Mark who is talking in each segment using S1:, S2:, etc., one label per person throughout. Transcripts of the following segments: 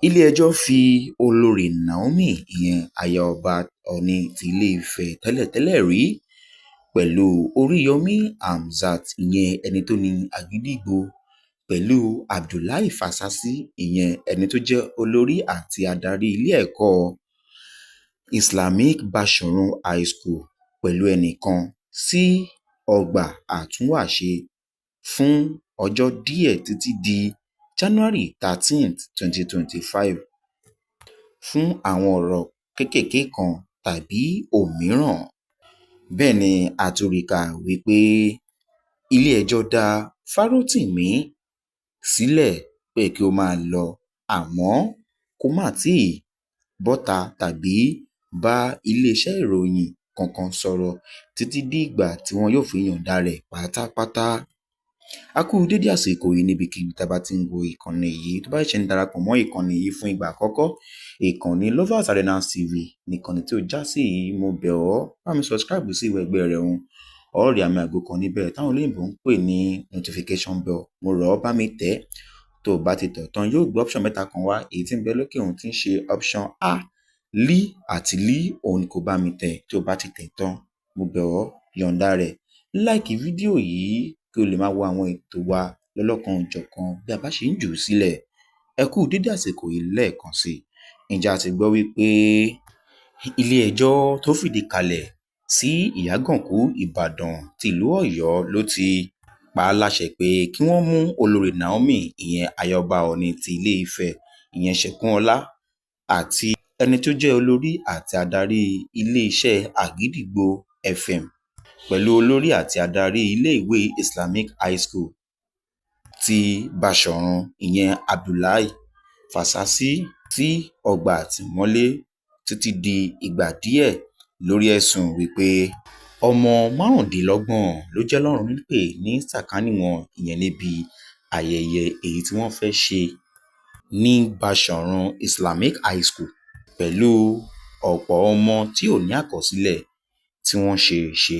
S1: Ilé-ẹjọ́ fi Olórí Naomi, ìyẹn aya ọba Ọọ̀ni ti Ilé-Ifẹ̀ tẹ́lẹ̀tẹ́lẹ̀ rí, pẹ̀lú Oríyọmí Hamzat, ìyẹn ẹni tó ní Àgídìgbo, pẹ̀lú Abdullahi Fásisì, ìyẹn ẹni tó jẹ́ olórí àti adarí ilé ẹ̀kọ́ Islamic Bashorun High School pẹ̀lú ẹnìkan sí ọgbà àtúnwàṣe fún ọjọ́ díẹ̀ títí di January 13, 2025 fún àwọn ọ̀rọ̀ kékeké kan tàbí òmíràn. Bẹ́ẹ̀ ni a tún rí kà wípé ilé-ẹjọ́ dá Fárótìmí sílẹ̀ pé kí ó máa lọ, àmọ́ kó má tíì bọ́ta tàbí bá iléeṣẹ́ ìròyìn kankan sọ̀rọ̀ títí di ìgbà tí wọn yóò fi yọ̀ǹda rẹ̀ pátápátá. A kú dédé àsìkò yìí níbikíbi tá a bá ti ń wo ìkànnì yìí. Tó bá ṣẹ̀ṣẹ̀ ń darapọ̀ mọ́ ìkànnì yìí fún ìgbà àkọ́kọ́, ìkànnì Lovers Arena TV nìkànnì tí ó já sí yìí, mo bẹ̀ ọ́, bá mi subscribe sí ìwé ẹgbẹ́ rẹ̀ hun. Ó rí àmì àgò kan níbẹ̀ táwọn olóyìnbo ń pè ní notification bell. Mo rọ̀ ọ́, bá mi tẹ̀. Tó o bá ti tẹ̀ tán, yóò gbé option mẹ́ta kan wá, èyí tí ń bẹ lókè òun tí ń ṣe option A, L àti L, òun ni kó bá mi tẹ̀. Tó o bá ti tẹ̀ tán, mo bẹ̀ ọ́, yọ̀ǹda rẹ̀. Like fídíò yìí kí o lè máa wo àwọn ètò wa lọ́lọ́kan-ò-jọ̀kan bí a bá ṣe ń jù ú sílẹ̀. Ẹ kú dédé àsìkò yìí lẹ́ẹ̀kan sí i. Ǹjẹ́ a ti gbọ́ wípé ilé-ẹjọ́ tó fìdí kalẹ̀ sí Ìyágànkú, Ìbàdàn tìlú Ọ̀yọ́ ló ti pa á láṣẹ pé kí wọ́n mú Olórí Naomi, ìyẹn aya ọba Ọọ̀ni ti Ilé-Ifẹ̀, ìyẹn Ṣẹ̀kúnọlá, àti ẹni tó jẹ́ olórí àti adarí iléeṣẹ́ Àgídìgbo FM pẹ̀lú olórí àti adarí iléèwé Islamic High School ti Báṣọ̀run, ìyẹn Abdullahi Fásisì, sí ọgbà àtìmọ́lé títí di ìgbà díẹ̀ lórí ẹ̀sùn wípé ọmọ 25 ló jẹ́ lọ́run nípè ní sàkání wọn, ìyẹn níbi ayẹyẹ èyí tí wọ́n fẹ́ ṣe ní Báṣọ̀run Islamic High School pẹ̀lú ọ̀pọ̀ ọmọ tí ò ní àkọsílẹ̀ tí wọ́n ṣe ṣe.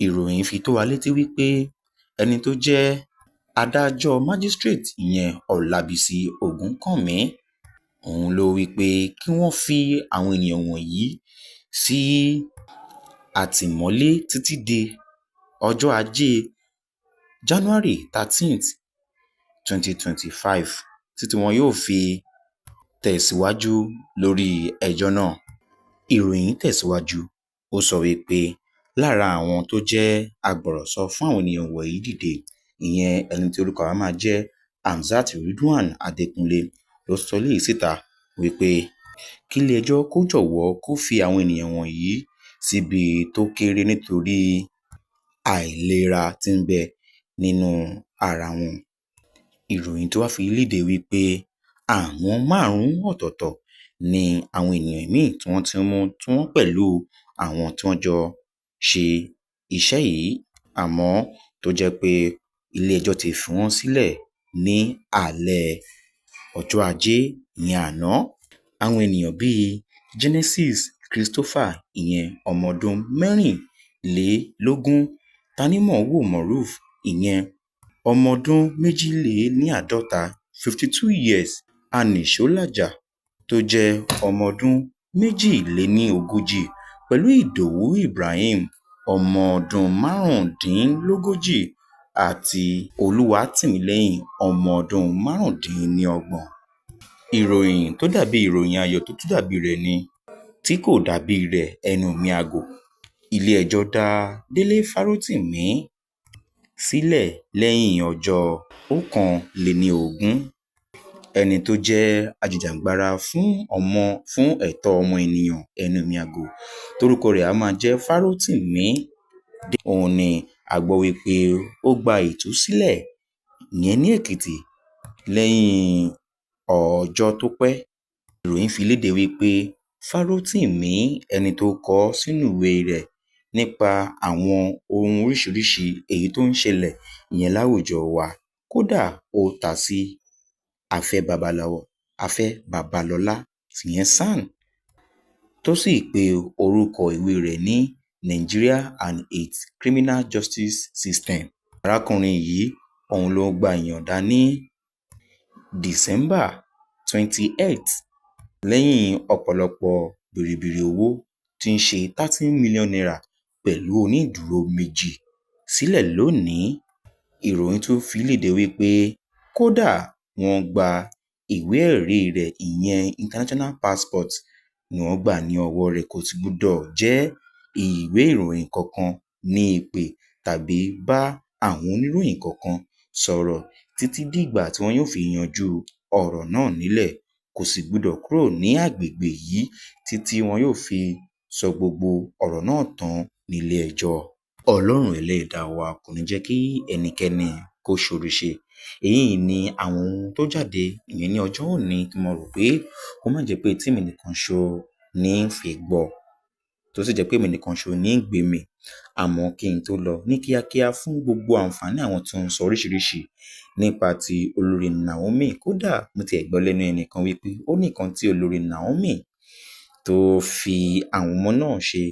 S1: Ìròyìn fi tó wa létí wípé ẹni tó jẹ́ adájọ́ májísíréètì, ìyẹn Ọlábísí Ọ̀gúnkànmí, òun ló wí pé kí wọ́n fi àwọn ènìyàn wọ̀nyí sí àtìmọ́lé títí di ọjọ́ Ajé January 13, 2025, títí wọn yóò fi tẹ̀síwájú lórí ẹjọ́ náà. Ìròyìn tẹ̀síwájú, ó sọ wípé lára àwọn tó jẹ́ agbọ̀rọ̀sọ fún àwọn ènìyàn wọ̀nyí dìde, ìyẹn ẹni tí orúkọ á máa jẹ́ Hamzat Ridwan Adékúnlé, ló sọ eléyìí síta wípé kí ilé-ẹjọ́ kó jọ̀wọ́ kó fi àwọn ènìyàn wọ̀nyí síbi tó kéré nítorí àìlera tí ń bẹ nínú ara wọn. Ìròyìn tó wá fi léde wípé àwọn márùn-ún ọ̀tọ̀ọ̀tọ̀ ni àwọn ènìyàn míì tí wọ́n ti mú tí wọ́n pẹ̀lú àwọn tí wọ́n jọ ṣe iṣẹ́ yìí, àmọ́ tó jẹ́ pé ilé-ẹjọ́ ti fi wọ́n sílẹ̀ ní alẹ́ ọjọ́ Ajé, ìyẹn àná. Àwọn ènìyàn bíi Genesis Christopher, ìyẹn ọmọ ọdún 24, Tanimówo Moruf, ìyẹn ọmọ ọdún 52, 52 years, Anisolaja tó jẹ́ ọmọ ọdún 42, pẹ̀lú Ìdòwú Ibrahim, ọmọ ọdún 35, àti Olúwatìmílẹ́yìn, ọmọ ọdún 25. Ìròyìn tó dàbí ìròyìn ayọ̀ tó tún dàbíi rẹ̀ ni tí kò dàbíi rẹ̀, ẹnu mi àgò. Ilé-ẹjọ́ dá Délé Fárótìmí sílẹ̀ lẹ́yìn ọjọ́ 21. Ẹni tó jẹ́ ajìjàǹgbara fún ọmọ fún ẹ̀tọ́ ọmọ ènìyàn, ẹnu mi àgò, torúkọ rẹ̀ á máa jẹ́ Fárótìmí, òun ni a gbọ́ wípé ó gba ìtúsílẹ̀, ìyẹn ní Èkìtì, lẹ́yìn ọjọ́ tó pẹ́. Ìròyìn fi léde wípé Fárótìmí, ẹni tó kọ sínú ìwé rẹ̀ nípa àwọn ohun oríṣiríṣi èyí tó ń ṣẹlẹ̀, ìyẹn láwùjọ wa, kódà ó ta sí Afẹ́ Babaláwo, Afẹ́ Babalọ́lá, ìyẹn SAN, tó sì pe orúkọ ìwé rẹ̀ ní Nigeria and its Criminal Justice System. Arákùnrin yìí òun ló gba ìyọ̀ǹda ní December 28th lẹ́yìn ọ̀pọ̀lọpọ̀ bìrìbìrì owó tí ń ṣe 30 million naira pẹ̀lú onídùúró méjì sílẹ̀ lónìí. Ìròyìn tún fi léde wípé kódà wọ́n gba ìwé-ẹ̀ríi rẹ̀ ìyẹn international passport ni wọ́n gbà ní ọwọ́ọ rẹ̀, kò sì gbọdọ̀ jẹ́ ìwé ìròyìn kankan ní ìpè tàbí bá àwọn oníròyìn kankan sọ̀rọ̀ títí dìgbà tí wọn yóò fi yanjú ọ̀rọ̀ náà nílẹ̀. Kò sì gbọdọ̀ kúrò ní agbègbè yìí títí wọn yóò fi sọ gbogbo ọ̀rọ̀ náà tán nílé ẹjọ́. Ọlọ́run ẹlẹ́dàá wa kò ní jẹ́ kí ẹnikẹ́ni kó ṣoríṣe. Èyí ni àwọn ohun tó jáde ìyẹn ní ọjọ́ òní tí mo rò pé kó má jẹ́ pé etí mi nìkan ṣo ní ń fi gbọ́, tó sì jẹ́ pé èmi nìkan ṣo ní ń gbé mi. Àmọ́ kí n tó lọ ní kíákíá fún gbogbo àǹfààní àwọn tó ń sọ oríṣiríṣi nípa ti olórí Naomi, kódà mo tiẹ̀ gbọ́ lẹ́nu ẹnìkan wípé ó ní nǹkan tí olórí Naomi tó fi àwọn ọmọ náà ṣe.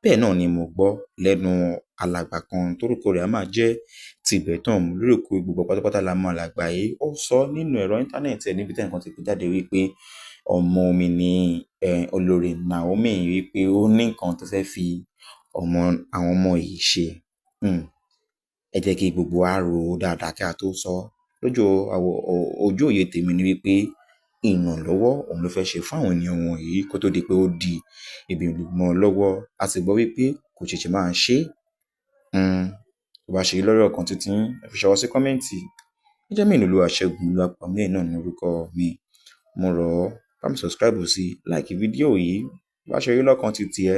S1: Bẹ́ẹ̀ náà ni mo gbọ́ lẹ́nu alàgbà kan tórúkọ rẹ̀ a máa jẹ́ Tibetan. Mo lérò pé gbogbo pátápátá la mọ alàgbà yìí. Ó sọ nínú ẹ̀rọ íńtánẹ́ẹ̀tì ẹ̀ níbi tí ẹnìkan ti gbé jáde wípé ọmọ mi ni olórí Naomi, wípé ó ní nǹkan tó fẹ́ fi ọmọ àwọn ọmọ yìí ṣe. Ẹ jẹ́ kí gbogbo wa rò ó dáadáa kí a tó sọ. Lójú ojú òye tèmi ni wípé ìrànlọ́wọ́ òun ló fẹ́ ṣe fún àwọn ènìyàn wọ̀nyí kó tó di pé ó di ibi mọ́ lọ́wọ́. A sì gbọ́ wípé kò ṣẹ̀ṣẹ̀ máa ṣe é. Tó bá ṣe rí lọ́rọ̀ kan títí, ẹ fi ṣọwọ́ sí comment. Benjamin Olúwaṣẹ́gun Olúwapẹ̀mílẹ́yìn náà ní orúkọ mi. Mo rọ̀ ọ́, bá mi subscribe sí, like fídíò yìí, bá ṣe rí lọ́kàn títí ẹ.